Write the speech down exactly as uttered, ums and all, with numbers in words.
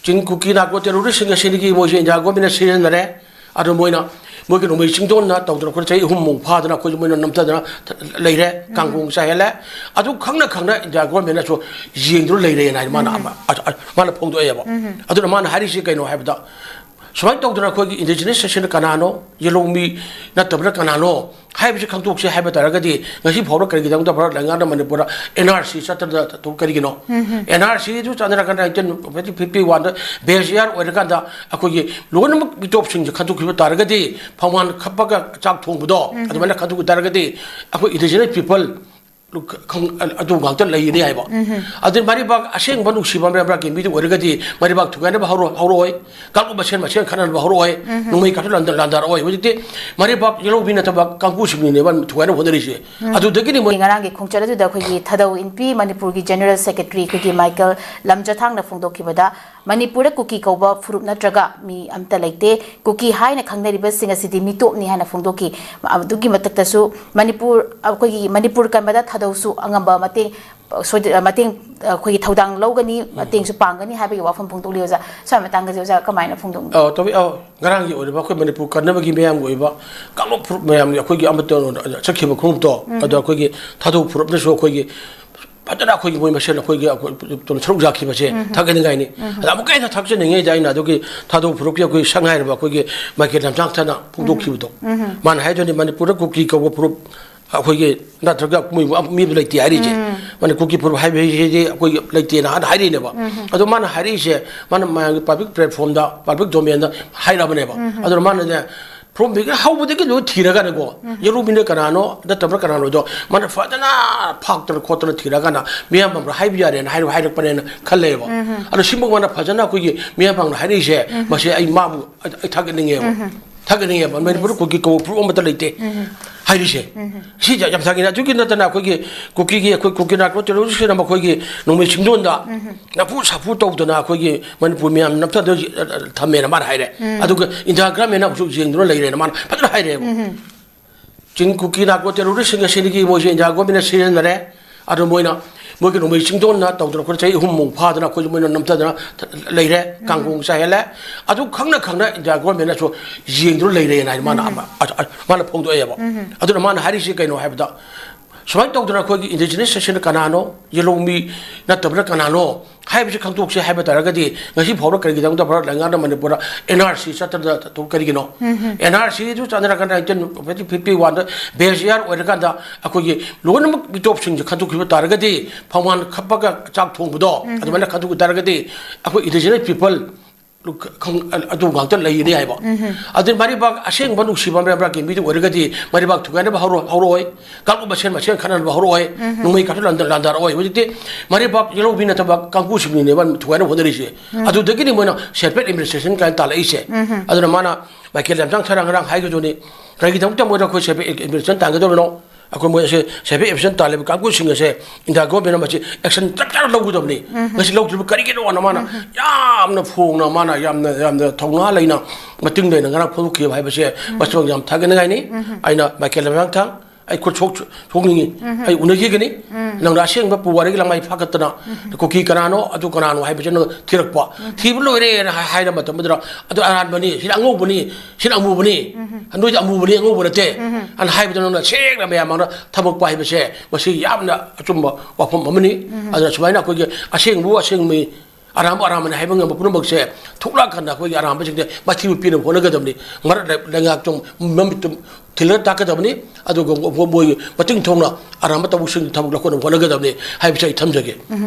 ꯆꯤꯡ ꯀꯨꯀꯤ ꯅꯥꯒꯣ ꯇꯦꯔꯣꯔꯤꯁꯁꯤꯡ ꯑꯁꯤꯗꯒꯤ ꯃꯣꯏꯁꯦ ꯏꯟꯗꯤꯌꯥ ꯒꯣꯔꯃꯦꯟꯅ ꯁꯤꯖꯤꯟꯅꯔꯦ꯫ ꯑꯗꯨ ꯃꯣꯏꯅ ꯃꯣꯏꯒꯤ ꯅꯣꯡꯃꯩ ꯆꯤꯡꯗꯣꯟꯅ ꯇꯧꯗꯅ ꯈꯣꯠꯇꯅ ꯆꯍꯤ ꯑꯍꯨꯝꯃꯨꯛ ꯐꯥꯗꯅ ꯑꯩꯈꯣꯏꯁꯦ ꯃꯣꯏꯅ ꯅꯝꯊꯗꯅ ꯂꯩꯔꯦ꯫ ꯀꯥꯡꯒꯣꯡ ꯆꯥꯏꯍꯜꯂꯦ꯫ ꯑꯗꯨ ꯈꯪꯅ ꯈꯪꯅ ꯏꯟꯗꯤꯌꯥ ꯒꯣꯔꯃꯦꯟꯅꯁꯨ ꯌꯦꯡꯗꯨꯅ ꯂꯩꯔꯦꯅ ꯍꯥꯏꯅ ꯃꯥꯅ ꯑꯃ-, ꯑ-, ꯑ-, ꯃꯥꯅ ꯐꯣꯡꯗꯣꯛꯑꯦꯕ꯫ ꯑꯗꯨꯅ ꯃꯥꯅ ꯍꯥꯏꯔꯤꯁꯤ ꯀꯩꯅꯣ ꯍꯥꯏꯕꯗ, ꯁꯨꯃꯥꯏꯅ ꯇꯧꯗꯅ ꯑꯩꯈꯣꯏꯒꯤ ꯏꯟꯗꯤꯖꯤꯅꯁ ꯁꯦꯁꯟ ꯀꯅꯥꯅꯣ, ꯌꯦꯜꯍꯧꯃꯤ ꯅꯠꯇꯕꯅ ꯀꯅꯥꯅꯣ ꯍꯥꯏꯕꯁꯤ ꯈꯪꯗꯣꯛꯁꯦ ꯍꯥꯏꯕ ꯇꯥꯔꯒꯗꯤ, ꯉꯁꯤ ꯐꯥꯎꯕ ꯀꯔꯤꯒꯤꯗꯃꯛꯇ ꯚꯥꯔꯠ ꯂꯩꯉꯥꯛꯅ ꯃꯅꯤꯄꯨꯔꯗ ꯑꯦꯟ ꯑꯥꯔ ꯁꯤ ꯆꯠꯇꯅ ꯀꯔꯤꯒꯤꯅꯣ? ꯑꯦꯟ ꯑꯥꯔ ꯁꯤꯗꯨ ꯆꯠꯅꯔꯀꯥꯟꯗ ꯅꯥꯏꯟꯇꯤꯟ ꯐꯤꯐꯇꯤ ꯋꯥꯟꯗ ꯕꯦꯁ ꯏꯌꯥꯔ ꯑꯣꯏꯔꯀꯥꯟꯗ ꯑꯩꯈꯣꯏꯒꯤ ꯂꯣꯏꯅꯃꯛ ꯃꯤꯇꯣꯞꯁꯤꯡꯁꯦ ꯈꯟꯗꯣꯛꯈꯤꯕ ꯇꯥꯔꯒꯗꯤ, ꯐꯝꯕꯥꯜ ꯈꯞꯄꯒ ꯆꯥꯛ ꯊꯣꯡꯕꯗꯣ, ꯑꯗꯨꯃꯥꯏꯅ ꯈꯟꯗꯣꯛꯈꯤ ꯇꯥꯔꯒꯗꯤ, ꯑꯩꯈꯣꯏ ꯏꯟꯗꯤꯖꯤꯅꯁ ꯄꯤꯄꯜ ꯈꯪ-, ꯑꯗꯨ ꯉꯥꯛꯇ ꯂꯩꯒꯅꯤ ꯍꯥꯏꯕ꯫ ꯑꯗꯨ ꯃꯔꯩꯕꯥꯛ ꯑꯁꯦꯡꯕ ꯅꯨꯡꯁꯤꯕ ꯃꯔꯩꯕꯥꯛꯀꯤ ꯃꯤꯗꯨ ꯑꯣꯏꯔꯒꯗꯤ, ꯃꯔꯩꯕꯥꯛ ꯊꯨꯒꯥꯏꯅꯕ ꯍꯧꯔꯣ-, ꯍꯧꯔꯛꯑꯣꯏ, ꯀꯥꯡꯂꯨꯞ ꯃꯁꯦꯟ ꯃꯁꯦꯟ ꯈꯠꯅꯅꯕ ꯍꯧꯔꯛꯑꯣꯏ, ꯅꯣꯡꯃꯩ ꯀꯥꯞꯁꯨ ꯂꯥꯟꯗ-, ꯂꯥꯟꯗꯥꯔꯛꯑꯣꯏ꯫ ꯍꯧꯖꯤꯛꯇꯤ ꯃꯔꯩꯕꯥꯛ ꯌꯦꯜꯍꯧꯃꯤ ꯅꯠꯇꯕ ꯀꯥꯡꯕꯨꯁꯤꯡꯅꯤꯅꯦꯕ ꯊꯨꯒꯥꯏꯅꯕ ꯍꯣꯠꯅꯔꯤꯁꯦ꯫ ꯑꯗꯨꯗꯒꯤꯅꯤ ꯃꯣꯏ ꯉꯔꯥꯡꯒꯤ ꯈꯣꯡꯆꯠ ꯑꯗꯨꯗ ꯑꯩꯈꯣꯏꯒꯤ ꯊꯥꯗꯧ ꯏꯟꯄꯤ, ꯃꯅꯤꯄꯨꯔꯒꯤ ꯖꯦꯅꯔꯦꯜ ꯁꯦꯀ꯭ꯔꯦꯇꯔꯤ ꯑꯩꯈꯣꯏꯒꯤ ꯃꯥꯏꯀꯦꯜ ꯂꯝꯖꯊꯥꯡꯅ ꯐꯣꯡꯗꯣꯛꯈꯤꯕꯗ, ꯃꯅꯤꯄꯨꯔꯗ ꯀꯨꯀꯤ ꯀꯧꯕ ꯐꯨꯔꯨꯞ ꯅꯠꯇ꯭ꯔꯒ ꯃꯤ ꯑꯝꯇ ꯂꯩꯇꯦ꯫ ꯀꯨꯀꯤ ꯍꯥꯏꯅ ꯈꯪꯅꯔꯤꯕꯁꯤꯡ ꯑꯁꯤꯗꯤ ꯃꯤꯇꯣꯞꯅꯤ ꯍꯥꯏꯅ ꯐꯣꯡꯗꯣꯛꯈꯤ꯫ ꯑꯗꯨꯒꯤ ꯃꯊꯛꯇꯁꯨ ꯃꯅꯤꯄꯨꯔ, ꯑꯩꯈꯣꯏꯒꯤ ꯃꯅꯤꯄꯨꯔ ꯀꯟꯕꯗ ꯊꯥꯗꯧꯁꯨ ꯑꯉꯝꯕ ꯃꯇꯦꯡ, ꯁꯣꯏꯗ-, ꯃꯇꯦꯡ, ꯑꯩꯈꯣꯏꯒꯤ ꯊꯧꯗꯥꯡ ꯂꯧꯒꯅꯤ, ꯃꯇꯦꯡꯁꯨ ꯄꯥꯡꯒꯅꯤ ꯍꯥꯏꯕꯒꯤ ꯋꯥꯐꯝ ꯐꯣꯡꯗꯣꯛꯂꯤ ꯑꯣꯖꯥ꯫ ꯁ꯭ꯋꯥꯏ ꯃꯇꯥꯡꯗꯁꯨ ꯑꯣꯖꯥ ꯀꯃꯥꯏꯅ ꯐꯣꯡꯗꯣꯛꯅꯤ? ꯑꯧ, ꯇꯧꯏ, ꯑꯧ꯫ ꯉꯔꯥꯡꯒꯤ ꯑꯣꯏꯔꯤꯕ ꯑꯩꯈꯣꯏ ꯃꯅꯤꯄꯨꯔ ꯀꯟꯅꯕꯒꯤ ꯃꯌꯥꯝꯒꯤ ꯑꯣꯏꯕ ꯀꯥꯡꯂꯨꯞ ꯐꯨꯔꯨꯞ ꯃꯌꯥꯝꯒꯤ ꯑꯩꯈꯣꯏꯒꯤ ꯑꯃꯠꯇ ꯆꯠꯈꯤꯕ ꯈꯣꯡꯎꯞꯇꯣ, ꯑꯗꯣ ꯑꯩꯈꯣꯏꯒꯤ ꯊꯥꯗꯧ ꯐꯨꯔꯨꯞꯅꯁꯨ ꯑꯩꯈꯣꯏꯒꯤ ꯐꯖꯅ ꯑꯩꯈꯣꯏꯒꯤ ꯃꯣꯏ ꯃꯁꯦꯟ ꯑꯩꯈꯣꯏꯒꯤ, ꯑꯩꯈꯣꯏ ꯁꯔꯨꯛ ꯌꯥꯈꯤꯕꯁꯦ ꯊꯥꯒꯠꯅꯤꯡꯉꯥꯏꯅꯤ꯫ ꯑꯗ ꯑꯃꯨꯛꯀ ꯍꯦꯟꯅ ꯊꯥꯒꯠꯆꯅꯤꯡꯉꯤꯗ ꯑꯩꯅ ꯑꯗꯨꯒꯤ ꯊꯥꯗꯧ ꯐꯨꯔꯨꯞꯀꯤ ꯑꯩꯈꯣꯏ ꯁꯛꯅꯥꯏꯔꯕ ꯑꯩꯈꯣꯏꯒꯤ ꯃꯥꯏꯀꯦꯜ ꯂꯝꯖꯥꯡꯊꯅ ꯐꯣꯡꯗꯣꯛꯈꯤꯕꯗꯣ꯫ ꯃꯥꯅ ꯍꯥꯏꯗꯨꯅꯤ ꯃꯅꯤꯄꯨꯔꯗ ꯀꯨꯀꯤ ꯀꯧꯕ ꯐꯨꯔꯨꯞ ꯑꯩꯈꯣꯏꯒꯤ ꯅꯠꯇ꯭ꯔꯒ ꯃꯣꯏꯕꯨ ꯃꯤꯕꯨ ꯂꯩꯇꯦ ꯍꯥꯏꯔꯤꯁꯦ꯫ ꯃꯅꯤꯄꯨꯔꯒꯤ ꯐꯨꯔꯨꯞ ꯍꯥꯏꯕꯁꯤꯗꯤ ꯑꯩꯈꯣꯏꯒꯤ ꯂꯩꯇꯦꯅ ꯍꯥꯟꯅ ꯍꯥꯏꯔꯤꯅꯦꯕ꯫ ꯑꯗꯣ ꯃꯥꯅ ꯍꯥꯏꯔꯛꯏꯁꯦ, ꯃꯥꯅ ꯃꯌꯥꯝꯒꯤ ꯄꯕ꯭ꯂꯤꯛ ꯄ꯭ꯂꯦꯠꯐꯣꯝꯗ, ꯄꯕ꯭ꯂꯤꯛ ꯗꯣꯃꯦꯟꯗ ꯍꯥꯏꯔꯕꯅꯦꯕ꯫ ꯑꯗꯨꯅ ꯃꯥꯅꯅꯦ, ꯐꯨꯔꯨꯞ ꯃꯤꯒꯤ ꯍꯧꯕꯗꯒꯤ ꯂꯣꯏ ꯊꯤꯔꯒꯅꯦꯀꯣ, ꯌꯦꯜꯍꯧꯃꯤꯅ ꯀꯅꯥꯅꯣ, ꯅꯠꯇꯕꯅ ꯀꯅꯥꯅꯣꯗꯣ ꯃꯥꯅ ꯐꯖꯅ ꯐꯥꯛꯇꯅ ꯈꯣꯠꯇꯅ ꯊꯤꯔꯀꯥꯟꯗ ꯃꯤꯌꯥꯝ ꯃꯥꯡꯗ ꯍꯥꯏꯕ ꯌꯥꯔꯦꯅ ꯍꯥꯏꯔ-, ꯍꯥꯏꯔꯛꯄꯅꯦꯅ ꯈꯜꯂꯦꯕ꯫ ꯑꯗꯣ ꯁꯤꯃꯛ ꯃꯥꯅ ꯐꯖꯅ ꯑꯩꯈꯣꯏꯒꯤ ꯃꯤꯌꯥꯝ ꯃꯥꯡꯗ ꯍꯥꯏꯔꯛꯏꯁꯦ, ꯃꯁꯤ ꯑꯩ ꯃꯥꯕꯨ ꯑꯩ, ꯑꯩ ꯊꯥꯒꯠꯅꯤꯡꯉꯦꯕ꯫ ꯊꯥꯒꯠꯅꯤꯡꯉꯦꯕ꯫ ꯃꯅꯤꯄꯨꯔꯗ ꯀꯨꯀꯤ ꯀꯧꯕ ꯐꯨꯔꯨꯞ ꯑꯃꯠꯇ ꯂꯩꯇꯦ ꯍꯥꯏꯔꯤꯁꯦ꯫ ꯁꯤ ꯌꯥ-, ꯌꯥꯝ ꯊꯥꯒꯠꯅꯤꯡꯉꯤ꯫ ꯑꯗꯨꯒꯤ ꯅꯠꯇꯅ ꯑꯩꯈꯣꯏꯒꯤ ꯀꯨꯀꯤꯒꯤ, ꯑꯩꯈꯣꯏ ꯀꯨꯀꯤ ꯅꯥꯔꯀꯣ ꯇꯦꯔꯣꯔꯤꯁꯁꯤꯡꯅ ꯃꯈꯣꯏꯒꯤ ꯅꯣꯡꯃꯩ ꯆꯤꯡꯗꯣꯟꯗ ꯅꯝꯐꯨ ꯁꯥꯐꯨ ꯇꯧꯗꯅ ꯑꯩꯈꯣꯏꯒꯤ ꯃꯅꯤꯄꯨꯔ ꯃꯤꯌꯥꯝ ꯅꯝꯊꯗ ꯊꯝꯃꯦꯅ ꯃꯥꯅ ꯍꯥꯏꯔꯦ꯫ ꯑꯗꯨꯒ ꯏꯟꯗꯤꯔꯥ ꯒ꯭ꯔꯥꯃꯤꯟꯅ ꯍꯧꯖꯤꯛ ꯌꯦꯡꯗꯨꯅ ꯂꯩꯔꯦꯅ ꯃꯥꯅ ꯐꯖꯅ ꯍꯥꯏꯔꯦꯕ꯫ ꯆꯤꯡ ꯀꯨꯀꯤ ꯅꯥꯔꯀꯣ ꯇꯦꯔꯣꯔꯤꯁꯁꯤꯡ ꯑꯁꯤꯗꯒꯤ ꯃꯣꯏꯁꯦ ꯏꯟꯗꯤꯌꯥ ꯒꯣꯔꯃꯦꯟꯅ ꯁꯤꯖꯤꯟꯅꯔꯦ꯫ ꯑꯗꯨ ꯃꯣꯏꯅ ꯃꯣꯏꯒꯤ ꯅꯣꯡꯃꯩ ꯆꯤꯡꯗꯣꯟꯅ ꯇꯧꯗꯅ ꯑꯩꯈꯣꯏ ꯆꯍꯤ ꯑꯍꯨꯝꯃꯨꯛ ꯐꯥꯗꯅ ꯑꯩꯈꯣꯏꯁꯨ ꯃꯣꯏꯅ ꯅꯝꯊꯗꯅ ꯂꯩꯔꯦ꯫ ꯀꯥꯡꯒꯣꯡ ꯆꯥꯏꯍꯜꯂꯦ꯫ ꯑꯗꯨ ꯈꯪꯅ ꯈꯪꯅ ꯏꯟꯗꯤꯌꯥ ꯒꯣꯔꯃꯦꯟꯅꯁꯨ ꯌꯦꯡꯗꯨꯅ ꯂꯩꯔꯦꯅ ꯍꯥꯏꯅ ꯃꯥꯅ ꯑꯃ-, ꯑ-, ꯑ-, ꯃꯥꯅ ꯐꯣꯡꯗꯣꯛꯑꯦꯕ꯫ ꯑꯗꯨꯅ ꯃꯥꯅ ꯍꯥꯏꯔꯤꯁꯤ ꯀꯩꯅꯣ ꯍꯥꯏꯕꯗ, ꯁꯨꯃꯥꯏꯅ ꯇꯧꯗꯅ ꯑꯩꯈꯣꯏꯒꯤ indigenous ꯁꯦꯛꯁꯟꯅ ꯀꯅꯥꯅꯣ, ꯌꯦꯂꯧꯃꯤ ꯅꯠꯇꯕꯅ ꯀꯅꯥꯅꯣ ꯍꯥꯏꯕꯁꯤ ꯈꯪꯗꯣꯛꯁꯦ ꯍꯥꯏꯕ ꯇꯥꯔꯒꯗꯤ, ꯉꯁꯤ ꯐꯥꯎꯕ ꯀꯔꯤꯒꯤꯗꯃꯛꯇ ꯚꯥꯔꯠ ꯂꯩꯉꯥꯛꯅ ꯃꯅꯤꯄꯨꯔꯗ NRC ꯆꯠꯇꯅ ꯇꯧ-, ꯀꯔꯤꯒꯤꯅꯣ? NRCꯗꯨ ꯆꯠꯅꯔꯀꯥꯟꯗ nineteen fifty oneꯗ bachelor ꯑꯣꯏꯔꯀꯥꯟꯗ ꯑꯩꯈꯣꯏꯒꯤ ꯂꯣꯏꯅꯃꯛ ꯃꯤꯇꯣꯞꯁꯤꯡꯁꯦ ꯈꯟꯗꯣꯛꯈꯤꯕ ꯇꯥꯔꯒꯗꯤ, ꯐꯝꯕꯥꯜ ꯈꯞꯄꯒ ꯆꯥꯛ ꯊꯣꯡꯕꯗꯣ, ꯑꯗꯨꯃꯥꯏꯅ ꯈꯟꯗꯣꯛꯈꯤꯕ ꯇꯥꯔꯒꯗꯤ, ꯑꯩꯈꯣꯏ indigenous people ꯈꯪ-, ꯑꯗꯨ ꯉꯥꯛꯇ ꯂꯩꯒꯅꯤ ꯍꯥꯏꯕ꯫ ꯑꯗꯨ ꯃꯔꯩꯕꯥꯛ ꯑꯁꯦꯡꯕ ꯅꯨꯡꯁꯤꯕ ꯃꯔꯩꯕꯥꯛꯀꯤ ꯃꯤꯗꯨ ꯑꯣꯏꯔꯒꯗꯤ, ꯃꯔꯩꯕꯥꯛ ꯊꯨꯒꯥꯏꯅꯕ ꯍꯧꯔꯣ-, ꯍꯧꯔꯛꯑꯣꯏ, ꯀꯥꯡꯂꯨꯞ ꯃꯁꯦꯟ ꯃꯁꯦꯟ ꯈꯠꯅꯅꯕ ꯍꯧꯔꯛꯑꯣꯏ, ꯅꯣꯡꯃꯩ ꯀꯥꯞꯊꯣꯛ ꯂꯥꯟꯗ-, ꯂꯥꯟꯗꯥꯔꯛꯑꯣꯏ꯫ ꯍꯧꯖꯤꯛꯇꯤ ꯃꯔꯩꯕꯥꯛ ꯌꯦꯂꯧꯕꯤ ꯅꯠꯇꯕ ꯀꯥꯡꯕꯨꯁꯤꯡꯅꯦꯕ ꯊꯨꯒꯥꯏꯅꯕ ꯍꯣꯠꯅꯔꯤꯁꯦ꯫ ꯑꯗꯨꯗꯒꯤꯅꯤ ꯃꯣꯏꯅ separate administration ꯀꯥꯏꯅ ꯇꯥꯜꯂꯛꯏꯁꯦ꯫ ꯑꯗꯨꯅ ꯃꯥꯅ ꯃꯥꯏꯀꯦꯜ ꯂꯝꯖꯥꯡ ꯊꯥꯏꯅ ꯉꯔꯥꯡ ꯍꯥꯏꯈꯤꯗꯨꯅꯤ, ꯀꯔꯤꯒꯤꯗꯃꯛꯇ ꯃꯣꯏꯗ ꯑꯩꯈꯣꯏ separate administration ꯇꯥꯟꯒꯗꯧꯔꯤꯅꯣ? ꯑꯩꯈꯣꯏ ꯃꯣꯏ ꯑꯁꯦ separate administration ꯇꯥꯜꯂꯤꯕ ꯀꯥꯡꯕꯨꯁꯤꯡ ꯑꯁꯦ ꯏꯟꯗꯤꯌꯥ ꯒꯣꯔꯃꯦꯟꯅ ꯃꯁꯤ action ꯆꯞ ꯆꯥꯅ ꯂꯧꯒꯗꯕꯅꯤ꯫ ꯃꯁꯤ ꯂꯧꯗ꯭ꯔꯤꯕ ꯀꯔꯤꯒꯤꯅꯣꯅ ꯃꯥꯅ ꯌꯥꯝꯅ ꯐꯣꯡꯅ, ꯃꯥꯅ ꯌꯥꯝꯅ, ꯌꯥꯝꯅ ꯊꯧꯅꯥ ꯂꯩꯅ, ꯃꯇꯤꯡ ꯂꯩꯅ ꯉꯔꯥꯡ ꯐꯣꯡꯗꯣꯛꯈꯤꯕ ꯍꯥꯏꯕꯁꯦ ꯃꯁꯤꯃꯛ ꯌꯥꯝ ꯊꯥꯒꯠꯅꯤꯡꯉꯥꯏꯅꯤ꯫ ꯑꯩꯅ ꯃꯥꯏꯀꯦꯜ ꯂꯝꯖꯥꯡꯊꯥꯡ, ꯑꯩ ꯈꯨꯠ ꯁꯣꯛ-, ꯁꯣꯛꯅꯤꯡꯉꯤ, ꯑꯩ ꯎꯅꯈꯤꯒꯅꯤ꯫ ꯅꯪꯅ ꯑꯁꯦꯡꯕ ꯄꯨꯋꯥꯔꯤꯒꯤ ꯂꯃꯥꯏ ꯐꯥꯒꯠꯇꯅ ꯀꯨꯀꯤ ꯀꯅꯥꯅꯣ, ꯑꯗꯨ ꯀꯅꯥꯅꯣ ꯍꯥꯏꯕꯁꯦ ꯅꯪ ꯊꯤꯔꯛꯄ꯫ ꯊꯤꯕ ꯂꯣꯏꯔꯦꯅ ꯍꯥꯏ-, ꯍꯥꯏꯔ ꯃꯇꯝ ꯑꯗꯨꯗ, "ꯑꯗꯨ ꯑꯔꯥꯟꯕꯅꯤ, ꯁꯤꯅ ꯑꯉꯧꯕꯅꯤ, ꯁꯤꯅ ꯑꯃꯨꯕꯅꯤ, ꯅꯣꯏꯗꯤ ꯑꯃꯨꯕꯅꯤ, ꯑꯉꯧꯕ ꯅꯠꯇꯦ" ꯑꯅ ꯍꯥꯏꯕꯗ ꯅꯪꯅ ꯁꯦꯡꯅ ꯃꯌꯥꯝ ꯃꯥꯡꯗ ꯊꯕꯛ ꯄꯥꯏꯕꯁꯦ, ꯃꯁꯤ ꯌꯥꯝꯅ ꯑꯆꯨꯝꯕ ꯋꯥꯐꯝ ꯑꯃꯅꯤ꯫ ꯑꯗꯨꯅ ꯁꯨꯃꯥꯏꯅ ꯑꯩꯈꯣꯏꯒꯤ ꯑꯁꯦꯡꯕꯕꯨ ꯑꯁꯦꯡꯕꯅꯤ, ꯑꯔꯥꯟꯕ ꯑꯔꯥꯟꯕꯅꯤ ꯍꯥꯏꯕ ꯉꯝꯕ ꯄꯨꯝꯅꯃꯛꯁꯦ ꯊꯣꯛꯂꯛꯑꯀꯥꯟꯗ ꯑꯩꯈꯣꯏꯒꯤ ꯑꯔꯥꯟꯕꯁꯤꯡꯁꯦ ꯃꯥꯏꯊꯤꯕ ꯄꯤꯅꯕ ꯍꯣꯠꯅꯒꯗꯕꯅꯤ꯫ ꯃꯔꯛ ꯂꯩ-, ꯂꯩꯉꯥꯛꯇꯨ ꯃꯃꯤꯠꯇꯨ ꯊꯤꯜꯂꯒ ꯇꯥꯛꯀꯗꯕꯅꯤ꯫ ꯑꯗꯨꯒ ꯃꯣꯏꯒꯤ ꯃꯇꯤꯡ ꯊꯣꯡꯅ ꯑꯔꯥꯟꯕ ꯇꯧꯕꯁꯤꯡ ꯊꯕꯛ ꯂꯧꯈꯠꯅꯕ ꯍꯣꯠꯅꯒꯗꯕꯅꯤ ꯍꯥꯏꯕꯁꯤ ꯑꯩ ꯊꯝꯖꯒꯦ꯫